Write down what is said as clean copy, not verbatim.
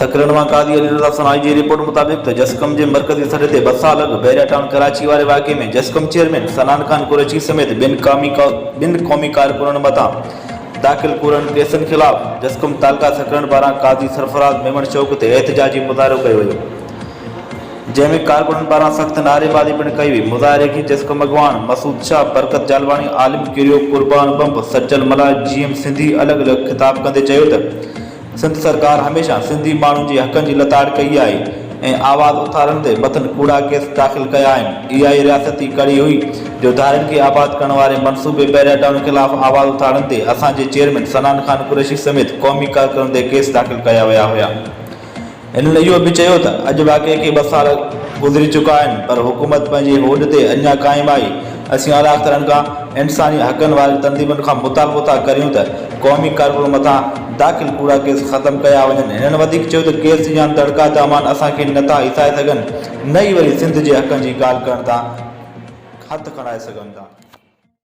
سڪرنڊ مان قاضي علي رضا سنائي جي رپورٽ مطابق ته جسقم جي مرڪزي سڏ تي ٻه سال اڳ بحريا ٽائون ڪراچي واري واقعي ۾ جسقم چيئرمين صنعان خان قريشي سميت ٻين ٻن قومي ڪارڪنن مٿان داخل ڪوڙن ڪيسن خلاف جسقم تعلقه سڪرنڊ پاران قاضي سرفراز ميمڻ چوڪ تي احتجاجي مظاهرو ڪيو ويو جنهن ۾ ڪارڪنن پاران سخت نعريبازي پڻ ڪئي وئي مظاهري کي جسقم اڳواڻ مسعود شاهه، برڪت جالواڻي، عالم ڪيريو، قربان ٻنڀ، سچل ملاح، جي ايم سنڌي الڳ الڳ خطاب ڪندي چيو ته سنڌ سرڪار هميشه سنڌي ماڻهن جي حقن جي لتاڙ ڪئي آهي ۽ آواز اٿارڻ تي مٿن ڪوڙا ڪيس داخل ڪيا آهن. اها ئي رياستي ڪڙي هئي جو ڌارين کي آباد ڪرڻ واري منصوبي بحريا ٽائون خلاف آواز اٿارڻ تي اسان جي چيئرمين صنعان خان قريشي سميت قومي ڪارڪنن تي ڪيس داخل ڪيا ويا هيا. هنن اهو به چيو ته اڄ واقعي کي ٻه سال گذري چڪا آهن پر حڪومت پنهنجي هوڏ تي اڃا قائم آهي، اسين اعليٰ اختيارن کان انساني حقن وارين تنظيمن کان مطالبو ٿا ڪريون ته قومي ڪارڪنن مٿان داخل ڪوڙا ڪيس ختم ڪيا وڃن، هنن وڌيڪ چيو ته ڪيس يا دڙڪا دامان اسان کي نه ٿا هيسائي سگهن نه ئي وري سنڌ جي حقن جي ڳالهه ڪرڻ تان هٿ کڻائي سگهن ٿا.